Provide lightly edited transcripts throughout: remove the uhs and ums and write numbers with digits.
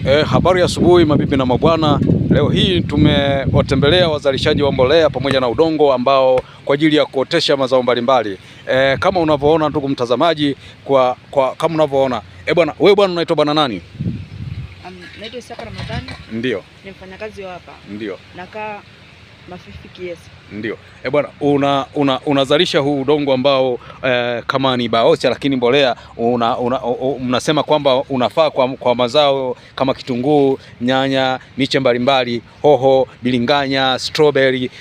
Habari ya asubuhi mabibi na mabwana. Leo hii tumewatembelea wazalishaji wa mbolea pamoja na udongo ambao kwa ajili ya kuotesha mazao mbalimbali. Kama unavyoona ndugu mtazamaji, kwa kama unavyoona. Bwana, wewe bwana unaitwa bwana nani? Naitwa Isaka Ramadhani. Ndio. Ni mfanyakazi wa hapa. Ndio. Nakaa Mafifi Kiesa. Ndio. Bwana, unazalisha huu udongo ambao kama ni baocha lakini mbolea mnasema kwamba unafaa kwa mazao kama kitunguu, nyanya, miche mbalimbali, hoho, bilinganya, strawberry.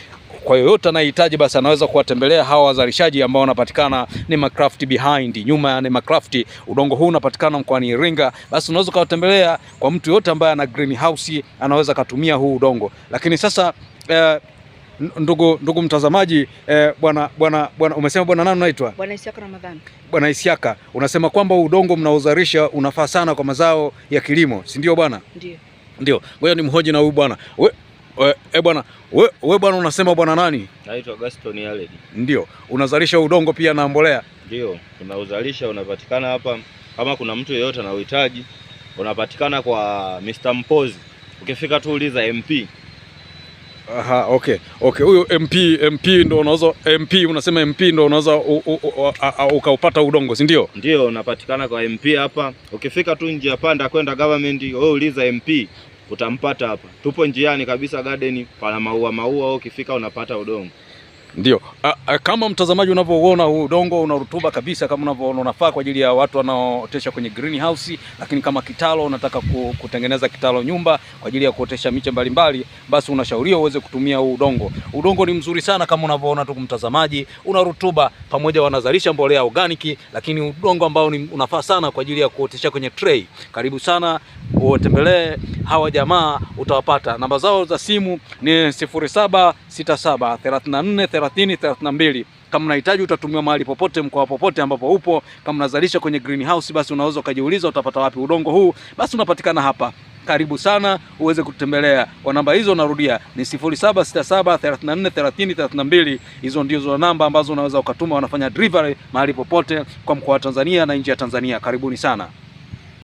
Kwa yoyote anayehitaji basi anaweza kuwatembelea hawa wazalishaji ambao wanapatikana Neema Craft behind, nyuma ya Neema Craft. Udongo huu unapatikana mkoani Iringa. Basi unaweza kuwatembelea. Kwa mtu yoyote ambaye ana greenhouse anaweza katumia huu udongo. Lakini sasa ndugu mtazamaji, bwana umesema bwana nani unaitwa? Bwana Isiaka Ramadhani. Bwana Isiaka, unasema kwamba udongo mnaozalisha unafaa sana kwa mazao ya kilimo, si ndio bwana? Ndio. Ndio. Ngoja nimhoji na huyu bwana. Bwana, we bwana unasema bwana nani? Naitwa Gaston Aledi. Ndio. Unazalisha udongo pia na mbolea? Ndio, tunauzalisha, unapatikana hapa. Kama kuna mtu yeyote anauhitaji, unapatikana kwa Mr. Mpozi. Ukifika tu uliza MP. Aha, okay. Okay, huyo MP ndo unaweza, MP unasema MP ndo unaweza ukaupata udongo, si ndio? Ndio, unapatikana kwa MP hapa. Ukifika tu njia panda kwenda government, wewe uliza MP utampata hapa. Tupo njiani kabisa garden, pana maua maua, ukifika unapata udongo. Ndio. Kama mtazamaji unavyoona huu udongo una rutuba kabisa, kama unavyoona unafaa kwa ajili ya watu wanaootesha kwenye greenhouse, lakini kama kitalo unataka kutengeneza kitalo nyumba kwa ajili ya kuotesha miche mbalimbali, basi unashauriwa uweze kutumia huu udongo. Udongo ni mzuri sana kama unavyoona tu mtazamaji, una rutuba pamoja, wanazalisha mbolea organic, lakini udongo ambao ni unafaa sana kwa ajili ya kuotesha kwenye tray. Karibu sana utembelee hawa jamaa, utawapata. Namba zao za simu ni 0767 34 30 32. Kama unahitaji utatumiwa mahali popote, mkoa popote ambapo upo. Kama unazalisha kwenye greenhouse, basi unaweza ukajiuliza utapata wapi udongo huu, basi unapatikana hapa. Karibu sana uweze kutembelea kwa namba hizo, narudia ni 0767 34 30 32. Hizo ndizo namba ambazo unaweza ukatuma, wanafanya delivery mahali popote kwa mkoa wa Tanzania na nje ya Tanzania. Karibuni sana.